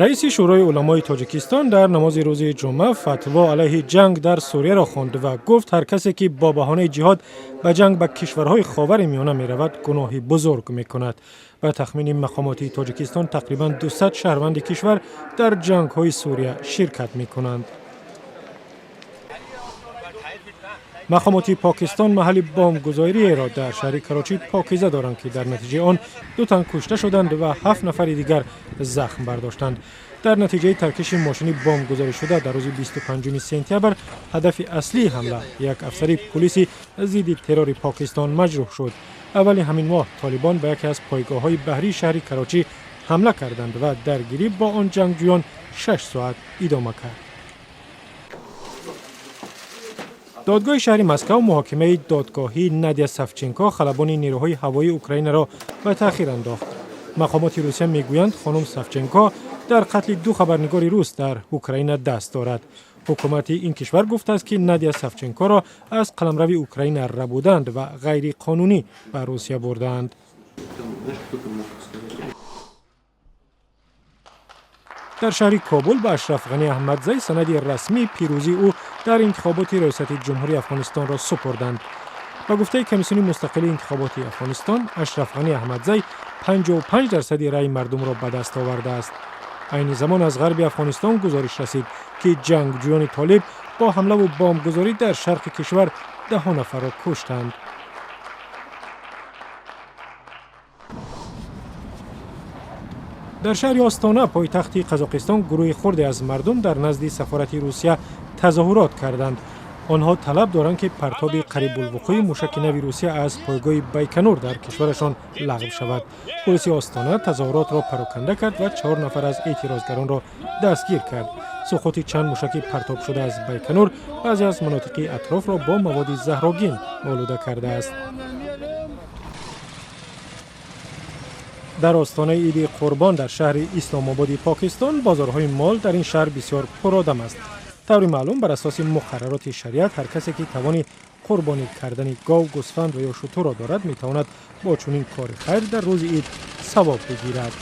Раиси Шӯрои уламои Тоҷикистон дар намози рӯзи ҷумъа фатво алайҳи ҷанг дар Сурияро хонд ва гуфт, ҳар касе ки бо баҳонаи ҷиҳод ба ҷанг ба кишварҳои Ховари Миёна меравад, гуноҳи бузург мекунад. Ба тахмини мақомоти Тоҷикистон, тақрибан 200 шаҳрванди кишвар дар ҷангҳои Сурия ширкат мекунанд. Мақомоти Покистон маҳалли бомбгузориеро дар шаҳри Карочӣ покиза доранд, ки дар натиҷаи он ду тан кушта шуданд ва ҳафт нафари дигар захм бардоштанд. Дар натиҷаи таркиши мошини бомбгузоришуда дар рӯзи 25 сентябр, ҳадафи аслии ҳамла, як афсари пулиси зидди террори Покистон, маҷрӯҳ шуд. Аввали ҳамин моҳ толибон ба яке аз пойгоҳҳои баҳрии шаҳри Карочӣ ҳамла карданд ва даргирӣ бо он ҷангҷӯён 6 соат идома кард. Додгоҳи шаҳри Москав муҳокимаи додгоҳии Надя Савченко, халабони нерӯҳои ҳавоии Украинаро, ба таъхир андохт. Мақомоти Русия мегӯянд, хонум Савченко дар қатли ду хабарнигори рус дар Украина даст дорад. Ҳукумати ин кишвар гуфтааст, ки Надя Савченкоро аз қаламрави Украина рабуданд ва ғайриқонунӣ ба Русия бурдаанд. Дар шаҳри Кобул ба Ашраф Ғанӣ Аҳмадзай санади расмии пирӯзии ӯ дар интихоботи раёсати ҷумҳурии Афғонистонро супурданд. Ба гуфтаи Комиссиони мустақили интихоботи Афғонистон, Ашраф Ғанӣ Аҳмадзай 55 дарсади раъи мардумро ба даст овардааст. Айни замон аз ғарби Афғонистон гузориш расид, ки ҷангҷӯёни толиб бо ҳамлаву бомбгузорӣ дар шарқи кишвар даҳо нафарро куштанд. Дар шаҳри Остона, пойтахти Қазоқистон, гурӯҳи хурде аз мардум дар назди сафорати Русия тазоҳурот карданд. Онҳо талаб доранд, ки партоби қарибулвуқӯи мушаки нави Русия аз пойгоҳи Байканур дар кишварашон лағв шавад. Полиси Остона тазоҳуротро пароканда кард ва чаҳор нафар аз эътирозгаронро дастгир кард. Суқути чанд мушаки партобшуда аз Байканур баъзе аз манотиқи атрофро бо маводи заҳрогин олуда кардааст. Дар остонаи Иди Қурбон дар шаҳри Исломободи Покистон бозорҳои мол дар ин шаҳр бисёр пуродам аст. Таври маълум, бар асоси муқаррароти шариат, ҳар касе ки тавони қурбонӣ кардани гов, гӯсфанд ва ё шутурро дорад, метавонад бо чунин кори хайр дар рӯзи ид савоб бигирад.